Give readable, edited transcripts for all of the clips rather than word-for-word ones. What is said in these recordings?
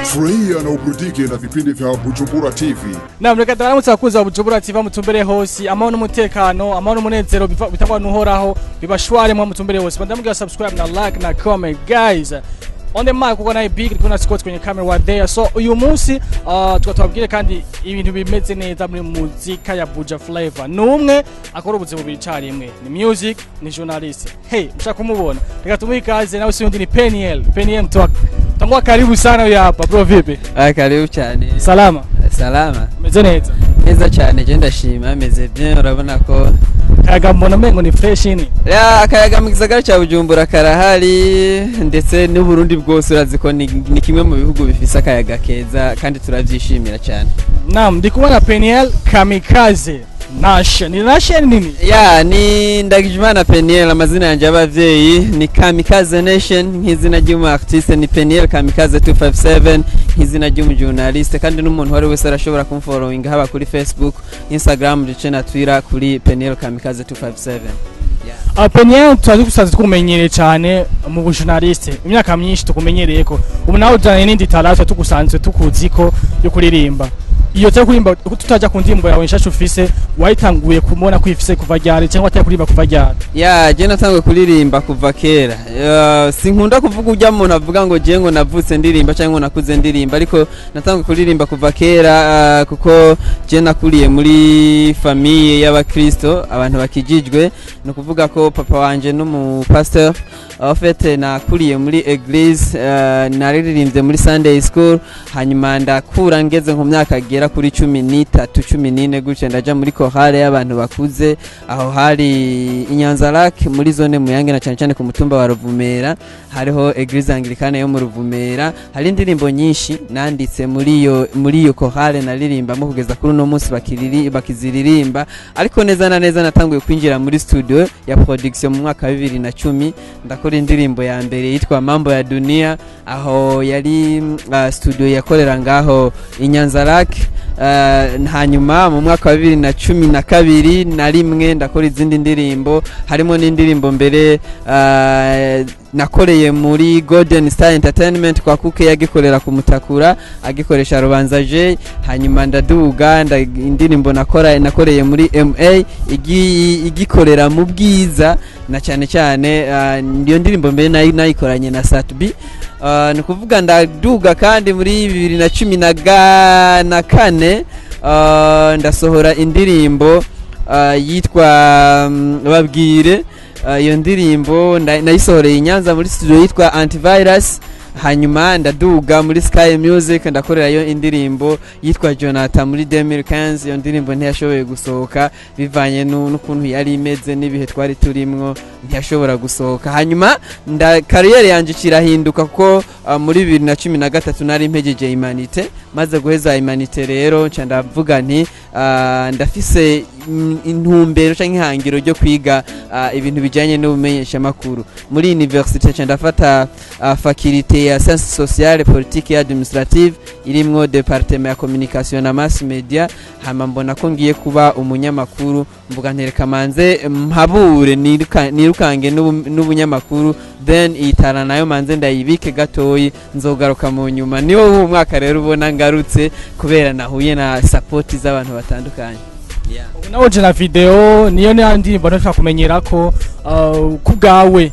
Furahia na uburudike na vipindi vya Bujumbura TV. Naam, reka ndaramutse abakunzi ba Bujumbura TV mutumbere hose, amahoro n'umutekano, amahoro n'umunezero bitangwa n'Uhoraho bibashware mwa mutumbere hose. Bandamubwira subscribe na like na comment, guys. On the mic kuko naye big kuna Scott kwenye camera wa there. So uyu munsi tukaba tubabwire kandi ibintu bimeze neza muri muzika ya Buja Flavor. Numwe akora ubuzima bubiri icyarimwe. Ni music, ni journalist. Hey, mshaka kumubona. Reka tumuhe ikaze, nawe si undi ni Peniel. Peniel mtoka. Tangwa karibu sana huyu hapa. Bro, vipi? Ah, karibu cyane. Salama. Salama. Umeze neza? Neza cyane, je ndashima, meze bien, urabona ko Kayaga mbona mengo ni fresh ini. Ya, akayaga mu gisagara cya Bujumbura karahari, ndetse n'Uburundi bwose urazi ko ni kimwe mu bihugu bifise akayaga keza kandi turavyishimira cyane. Naam, ndi kubona Peniel Kamikaze. Nash, ni Nash ni nini? Ya, ni Ndagijimana Peniel amazina yanje y'abavyeyi, ni Kamikaze Nation nk'izina ry'umu artiste, ni Peniel Kamikaze 257 nk'izina ry'umu journaliste, kandi n'umuntu wari wese arashobora kumfollowing haba kuri Facebook, Instagram ndetse na Twitter kuri Peniel Kamikaze 257. Peniel turazi gusaza tukumenyereye cyane mu bujournaliste. Imyaka myinshi tukumenyereye ko. Ubu nawe ujanye n'indi talent tugusanzwe tukuzi ko yo kuririmba. Iyo cyo kuririmba tutaja ku ndirimbo yawe nshasha ufise, wayitanguye kumubona ko ifise kuva ryari, cyangwa atari kuririmba kuva ryari? Ya, je natanguye kuririmba kuva kera. Sinkunda kuvuga ujya muntu avuga ngo je ngo navutse ndirimba cyangwa ngo nakuze ndirimba, ariko natanguye kuririmba kuva kera, kuko je nakuriye muri famille y'abakristo, abantu bakijijwe, ni ukuvuga ko papa wanje n'umu pasteur. En fait, nakuriye muri église, naririmbye muri Sunday school, hanyuma ndakura ngeze nko myaka igera kuri 13, 14 gutya, ndaja muri chorale y'abantu bakuze aho hari i Nyanza-Lac muri zone Muyange, na cyane cyane ku mutumba wa Ruvumera hariho église anglicane yo mu Ruvumera. Hari indirimbo nyinshi nanditse muri iyo chorale naririmbamo, kugeza kuri uno munsi bakiziririmba. Ariko neza na neza natanguye kwinjira muri studio ya production mu mwaka wa 2010, ndakora indirimbo ya mbere yitwa Mambo ya Dunia. Aho yari studio yakorera ngaho i Nyanza-Lac. Hanyuma mu mwaka wa 2012 na rimwe ndakora izindi ndirimbo, harimo n'indirimbo mbere nakoreye muri Golden Star Entertainment kwa Kuke, yagikorera ku Mutakura agikoresha Rubanza J. Hanyuma ndaduga indirimbo nakoreye muri MA igikorera mu Bwiza, na cyane cyane iyo ndirimbo mbere nayikoranye na Satbi. Ni ukuvuga ndaduga kandi muri 2014 ndasohora indirimbo yitwa Babwire. Iyo ndirimbo nayisohoreye i Nyanza muri studio yitwa Antivirus. Hanyuma ndaduga muri Sky Music, ndakorerayo indirimbo yitwa Jonathan muri 2015. Iyo ndirimbo ntiyashoboye gusohoka bivanye n'ukuntu yari imeze n'ibihe twari turimwo, ntiyashobora gusohoka. Hanyuma nda carrière yanje kirahinduka kuko muri 2013 nari mpejeje humanités. Maze guheza humanités rero, nca ndavuga nti ndafise intumbero canke ihangiro ryo kwiga ibintu bijanye n'ubumenyeshamakuru muri université. Nca ndafata faculté ya sciences sociales, politique et administrative, irimwo département ya communication na mass media. Hama mbona ko ngiye kuba umunyamakuru, mvuga ntereka manze mpabure nirukange n'ubunyamakuru, then itara nayo manze ndayibike gatoyi, nzogaruka mu nyuma. Niwo uwo mwaka rero ubona ngarutse kubera nahuye na support z'abantu batandukanye. Yeah. Ubu nawe uje na video, niyo niyo ndirimbo ntashaka kumenyera ko ku bwawe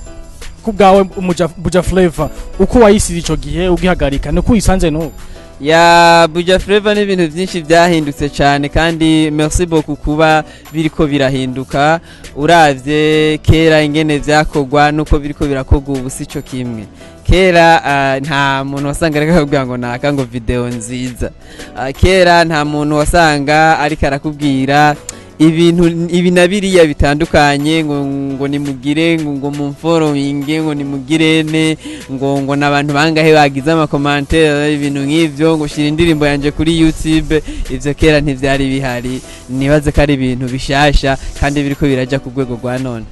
Buja Flavor uko wayisize ico gihe ugihagarika nuko uyisanze n'ubu? Ya, Buja Flavor ni ibintu byinshi byahindutse cyane, kandi merci beaucoup kuba biriko birahinduka. Uravye kera ingene vyakorwa nuko biriko birakorwa ubu sico kimwe. Kera nta muntu wasanga ariko akubwira ngo naka ngo video nziza. Kera nta muntu wasanga ariko arakubwira ibintu ibi na biriya bitandukanye, ngo nimugire ngo mumfollowinge, ngo nimugirene, ngo n'abantu bangahe bagize ama commentaires, ibintu nk'ivyo, ngo shira indirimbo yanje kuri YouTube. Ivyo kera ntivyari bihari. Nibaze ko ari ibintu bishasha kandi biriko biraja ku rwego rwa none.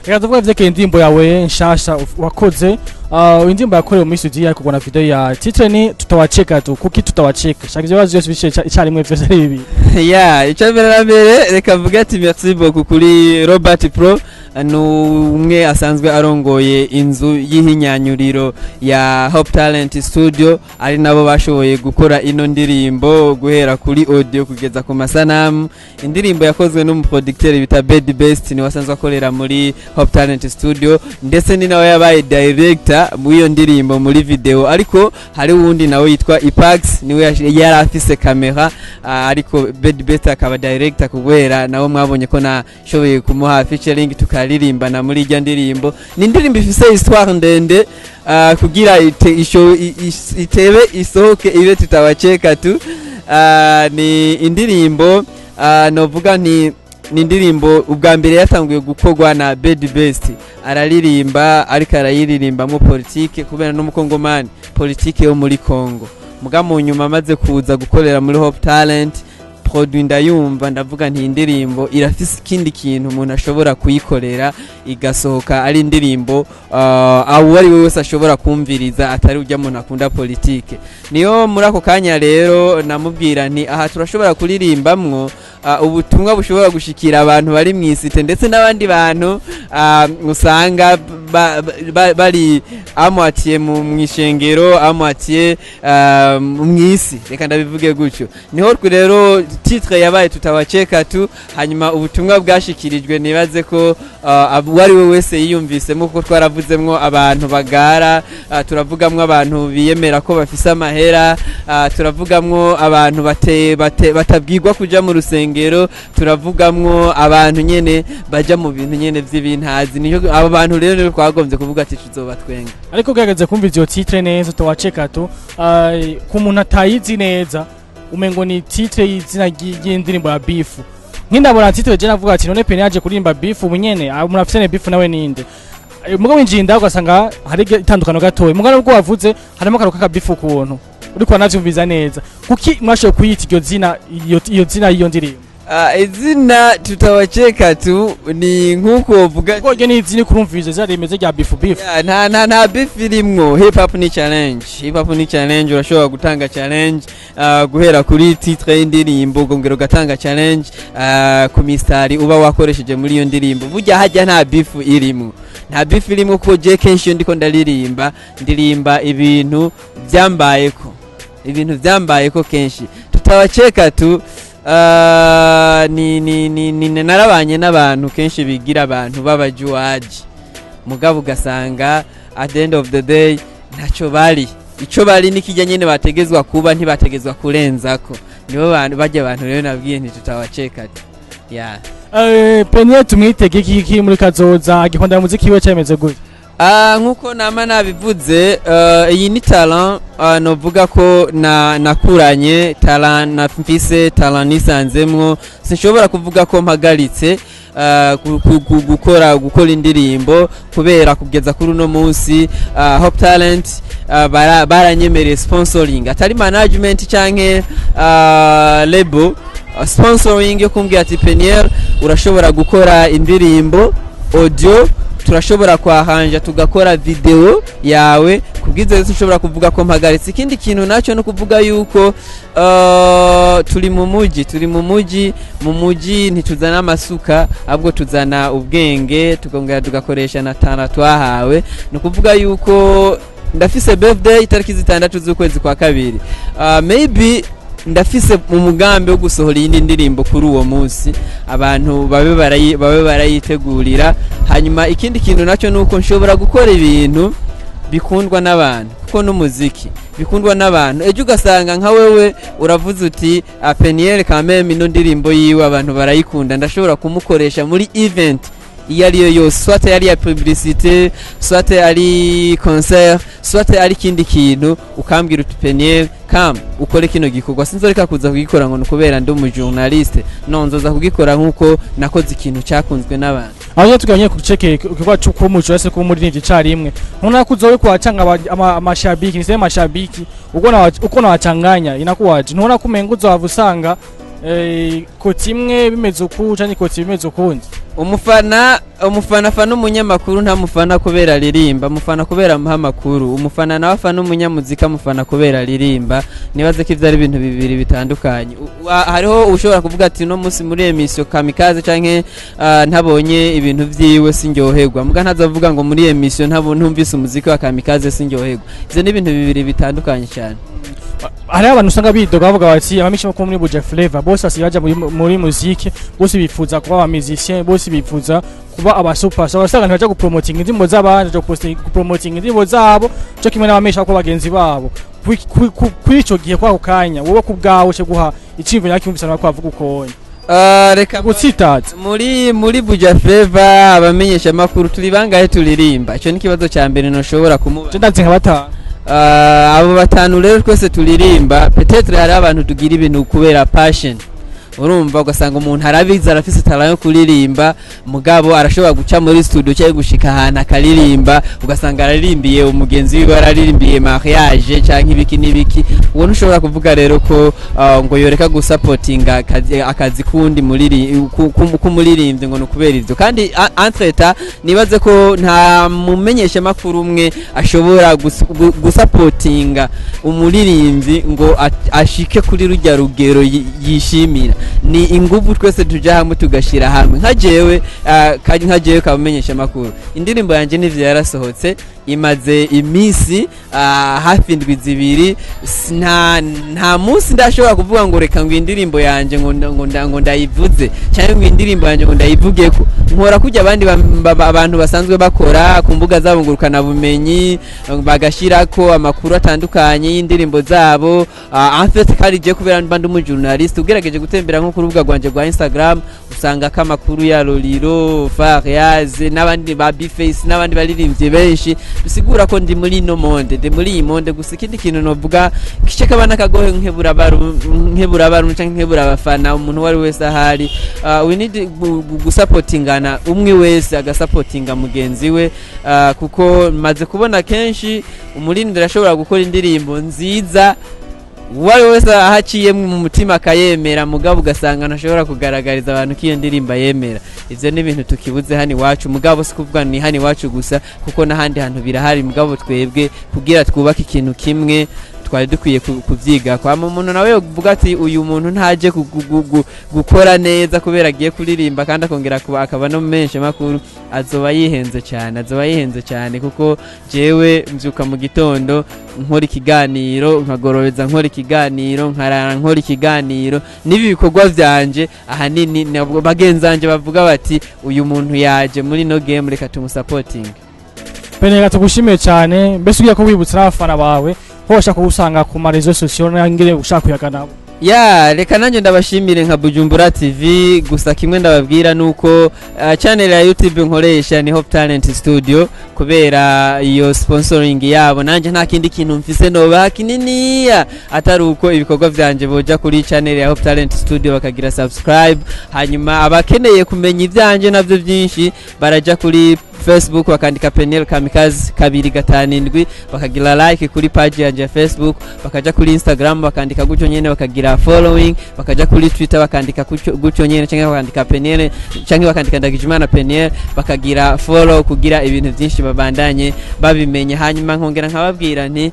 Reka tuvuge vyerekeye indirimbo yawe nshasha wakoze. Indirimbo yakorewe muri studio ariko na video ya titre ni Tutawacheka tu. Kuki Tutawacheka? Shaka ivyo bibazo byose bishe icyarimwe vyose ari bibi. Ya, icyo mbere na mbere reka mvuge ati merci beaucoup kuri Robert Pro. N'umwe asanzwe arongoye inzu y'ihinyanyuriro ya Hope Talent Studio, ari nabo bashoboye gukora ino ndirimbo guhera kuri audio kugeza ku masanamu. Indirimbo yakozwe n'umuproducteur bita Bed Best, niwe asanzwe akorera muri Hope Talent Studio, ndetse ni nawe yabaye director muri iyo ndirimbo, muri video. Ariko hari uwundi nawe yitwa Ipax, niwe yari afise kamera, ariko Bed Best akaba director, kubera nawe mwabonye ko nashoboye kumuha featuring tukaririmbana muri irya ndirimbo. Ni indirimbo ifise histoire ndende, kugira itebe isohoke ibe "Tutawacheka Tu". Ni indirimbo, novuga nti ni indirimbo ubwa mbere yatanguye gukorwa na Bed Best, araririmba, ariko arayiririmbamo politike kubera n'umukongomani, politike yo muri Congo. Muga mu nyuma amaze kuza gukorera muri Hope Talent produit, ndayumva, ndavuga nti indirimbo irafise ikindi kintu umuntu ashobora kuyikorera igasohoka ari indirimbo uwo ari we wese ashobora kumviriza, atari ujya muntu akunda politike. Niyo muri ako kanya rero namubwira nti aha turashobora kuririmbamwo ubutumwa bushobora gushikira abantu bari mu isite, ndetse n'abandi bantu usanga bari amwatiye mu ishengero, amwatiye mu isi, reka ndabivuge gutyo. Niho twe rero titre yabaye "Tutawacheka Tu". Hanyuma ubutumwa bwashikirijwe, nibaze ko uwo ari we wese yiyumvisemo, kuko twaravuzemwo abantu bagara, turavugamwo abantu biyemera ko bafise amahera, turavugamwo abantu batabwirwa kuja mu rusengero, turavugamwo abantu nyene baja mu bintu nyene vy'ibintazi. Niyo abo bantu rero nibo twagombye kuvuga ati tuzobatwenga. Ariko ugerageze kumva iyo titre neza, "Tutawacheka Tu", ku muntu atayizi neza umengo ni titre y'izina ry'indirimbo ya beef. Nk'indabona titre je navuga ati none Peni yaje kuririmba beef ubu nyene, umuntu afise beef nawe ninde? Mugabo winjiye indani ugasanga hari itandukano gatoya, mugabo nubwo wavuze harimo akantu k'aka beef ukuntu uriko wanavyumviza neza. Kuki mwashoboye kuyita iryo zina, iyo zina y'iyo ndirimbo? Izina "Tutawacheka Tu" ni nk'uko uvuga. Kuko iryo ni izina kurumviriza izina rimeze rya beef beef. Yeah, nta beef irimwo. Hip hop ni challenge, hip hop ni challenge. Urashobora gutanga challenge guhera kuri titre y'indirimbo, ukongera ugatanga challenge ku mistari uba wakoresheje muri iyo ndirimbo. Burya hajya nta beef irimwo, nta beef irimwo, kuko je kenshi iyo ndiko ndaririmba, ndirimba ibintu byambayeko, ibintu byambayeko kenshi. "Tutawacheka Tu" ni narabanye n'abantu kenshi bigira abantu b'abajuwaji, mugabo ugasanga at the end of the day ntacyo bari. Ico bari nikijya nyene bategezwa kuba, ntibategezwa kurenzako. Nibo bantu bajya abantu rero nabwiye nti "Tutawacheka Tu", yeah. Peniel tumwitege iki muri kazoza? Agikunda muziki wiwe cyemeze gute? Nkuko nama nabivuze, iyi ni talent, novuga ko na nakuranye talent, na mfise talent nisanzemwo. Sinshobora kuvuga ko mpagaritse gukora indirimbo, kubera kugeza kuri uno munsi Hope Talent baranyemereye sponsoring, atari management canke label, sponsoring yo kumbwira ati "Peniel, urashobora gukora indirimbo audio, turashobora kwahanja tugakora video yawe." Kubwizo rero ushobora kuvuga ko mpagaritse. Ikindi kintu nacyo no kuvuga yuko turi mu muji, turi mu muji. Mu muji ntituzana amasuka, ahubwo tuzana ubwenge, tukongera tugakoresha na talent twahawe. Ni ukuvuga yuko ndafise birthday itariki 6 z'ukwezi kwa kabiri. Maybe ndafise umugambi wo gusohora iyindi ndirimbo kuri uwo munsi, abantu babe barayitegurira. Hanyuma ikindi kintu nacyo ni uko nshobora gukora ibintu bikundwa n'abantu, kuko n'umuziki bikundwa n'abantu. Ejo ugasanga nka wewe uravuze uti "Peniel kameme, ino ndirimbo yiwe abantu barayikunda, ndashobora kumukoresha muri event iyo ariyo yose, soit ari iya publicité, soit ari concert, soit ari ikindi kintu", ukambwira uti "Peniel, kam ukore kino gikorwa." Sinzoreka kuza kugikora ngo ni ukubera ndi umujournaliste. No nzoza kugikora nkuko nakoze ikintu cyakunzwe n'abantu. Aho nyine tugabanye kuceke igikorwa cyo kuba umuco wese, kuba umuririmbyi icyarimwe, nkuna kuzowe kuwacanga amashabiki, niseme mashabiki, uko nawachanganya inakuwaje? Ntubona ko umenga uzohava usanga côté imwe bimeze uku canke côté bimeze ukundi? Umufana afana umunyamakuru, ntamufana kubera aririmba, umufana kubera amuha amakuru. Umufana nawe afana umunyamuzika, amufana kubera aririmba. Nibaze ko ivyo ari ibintu bibiri bitandukanye. Hariho ushobora kuvuga ati: "Uno munsi muri émission Kamikaze canke ntabonye ibintu vyiwe sinryoherwa." Muga ntazovuga ngo: "Muri émission ntumvise umuziki wa Kamikaze sinryoherwa." Ivyo ni ibintu bibiri bitandukanye cyane. Hariho abantu usanga bidoga bavuga bati abamisha ko muri Buja Flavor bose basigaye baja muri muziki, bose bifuza kuba aba musicien, bose bifuza kuba aba superstar. Usanga ntibaja gupromoting indirimbo z'abandi, baja gupromoting indirimbo zabo cyo kimwe n'abamisha ko bagenzi babo. Kuri ico gihe, kwa ako kanya, wowe ku bwawe cyo guha iciyumviro yacyumvise nawe kwavuga ukonye Reka gutsitaza. Muri Buja Flavor, abamenyesha makuru turi bangahe turirimba? Ico ni ikibazo ca mbere noshobora kumuba. Je ndazi nka batanu. Abo batanu rero twese turirimba, peut-être hari abantu tugira ibintu kubera passion. Urumva, ugasanga umuntu arabizi, arafise talent yo kuririmba, mugabo arashobora guca muri studio cyangwa gushika ahantu akaririmba, ugasanga araririmbiye umugenzi wiwe, araririmbiye mariage cyangwa ibiki n'ibiki. Uwo ntushobora kuvuga rero ko ngo yoreka gusapotinga akazi kundi k'umuririmbyi ngo ni ukubera ivyo. Kandi entre-temps nibaze ko nta mumenyesha makuru umwe ashobora gusapotinga umuririmbyi ngo ashike kuri rujya rugero yishimira. Ni inguvu twese tuja hamwe, tugashira hamwe. Nka jewe kabamenyesha makuru, indirimbo yanje nivyo yarasohotse, imaze iminsi hafi indwi 2. Nta munsi ndashobora kuvuga ngo reka ngo indirimbo yanje ngo ndayivuze, cyangwa ngo indirimbo yanje ngo ndayivugeko. Nkora kujya abandi abantu basanzwe bakora ku mbuga zabo ngurukana bumenyi, bagashirako amakuru atandukanye y'indirimbo zabo. En fait kandi je kubera mba ndi umujournaliste, ugerageje gutembera nko ku rubuga rwanje rwa Instagram, usanga ko amakuru ya Loliro, Fariaz n'abandi ba Bface n'abandi baririmbyi benshi, bisigura ko ndi muri ino monde, ndi muri iyi monde. Gusa ikindi kintu novuga kice kaba n'akagohe nkebura baru canke nkebura abafana, umuntu uwo ari wese ahari, we need gusapotingana, umwe wese agasapotinga mugenzi we, kuko maze kubona kenshi umuririmbyi arashobora gukora indirimbo nziza, uwo ari we wese ahaciye mu mutima akayemera, mugabo ugasanga ntashobora kugaragariza abantu ko iyo ndirimbo ayemera. Ivyo ni ibintu tukibuze hano iwacu. Mugabo si kuvuga ni hano iwacu gusa, kuko n'ahandi hantu birahari. Mugabo twebwe kugira twubake ikintu kimwe twari dukwiye kuvyiga. Kwama umuntu nawe yovuga ati uyu muntu ntaje gukora neza kubera agiye kuririmba kandi akongera kuba akaba no menshi makuru, azoba yihenze cyane, azoba yihenze cyane, kuko jewe mbyuka mu gitondo nkora ikiganiro, nkagororeza nkora ikiganiro, nkarara nkora ikiganiro. N'ibi bikorwa vyanje ahanini nabwo bagenzanje bavuga bati: "Uyu muntu yaje muri no game, reka tumusapotinge." Benega, tugushimiye cyane. Mbese ugiye ko wibutsa n'abafana bawe ko bashaka kugusanga ku ma réseaux sociaux n'ingene ushaka kuyaga nabo? Ya, reka nanjye ndabashimire nka Bujumbura TV. Gusa kimwe ndababwira nuko channel ya YouTube nkoresha ni Hope Talent Studio, kubera iyo sponsoring yabo. Nanjye nta kindi kintu mfise nobaha kininiya atari uko ibikorwa vyanje boja kuri channel ya Hope Talent Studio bakagira subscribe. Hanyuma abakeneye kumenya ivyanje navyo byinshi baraja kuri Facebook bakandika Peniel Kamikaze 257, bakagira like kuri page yanje ya Facebook, bakaja kuri Instagram bakandika gutyo nyene, bakagira following, bakaja kuri Twitter bakandika gutyo nyene, canke bakandika Peniel, canke bakandika Ndagijimana Peniel, bakagira follow kugira ibintu byinshi babandanye babimenya. Hanyuma nkongera nkababwira nti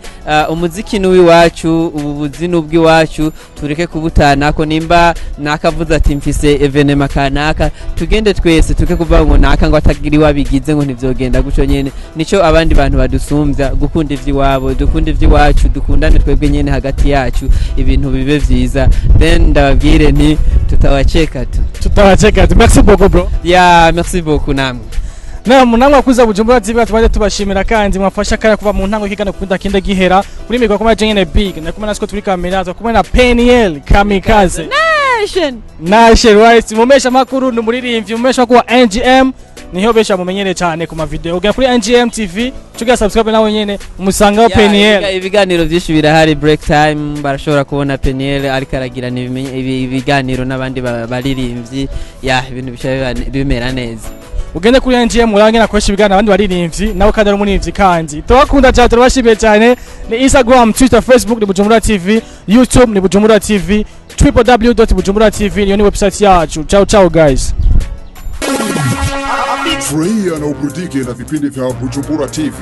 umuziki ni uw'iwacu, ubu buzi ni ubw'iwacu, tureke kubutanako. Nimba nakavuze ati mfise événement kanaka, tugende twese, tureke kuvuga ngo naka ngo atagira iwabigize ngo ntivyogenda gutyo nyene. Nico abandi bantu badusumbya, gukunda ivy'iwabo. Dukunda ivy'iwacu, dukundane twebwe nyene hagati yacu, ibintu bibe vyiza. Then ndababwire nti tutawacheka tu. Tutawacheka tu. Merci beaucoup, bro. Ya, merci beaucoup namwe. Namwe akuza Bujumbura TV, tubaje tubashimira kandi mwafasha kaya kuva mu ntango kigana kunda kinde gihera kuri mikoro kuma nyene big na kumwe nasiko turi kamera, kumwe na Peniel Kamikaze Nation. Nashe right, mumesha makuru ni umuririmbyi, mumesha kuwa NGM, niho besha mumenyere cyane ku ma video. Ugera kuri NGM TV tugira subscribe, nawe nyene umusangaho Ya, Peniel. Ibiganiro byinshi birahari. Break time barashobora kubona Peniel ariko aragirana ibiganiro n'abandi baririmbyi. Ya, ibintu bica bimera neza. Ugende kuri NGM urange nakoresha ibiganiro abandi baririmbyi, nawe kandi ari umuririmbyi. Kandi turabakunda cyane, turabashimiye cyane. Ni Instagram, Twitter, Facebook ni Bujumbura TV, YouTube ni Bujumbura TV, www.bujumbura TV niyo ni website yacu. Ciao ciao, guys. Furahia na uburudike na vipindi vya Bujumbura TV.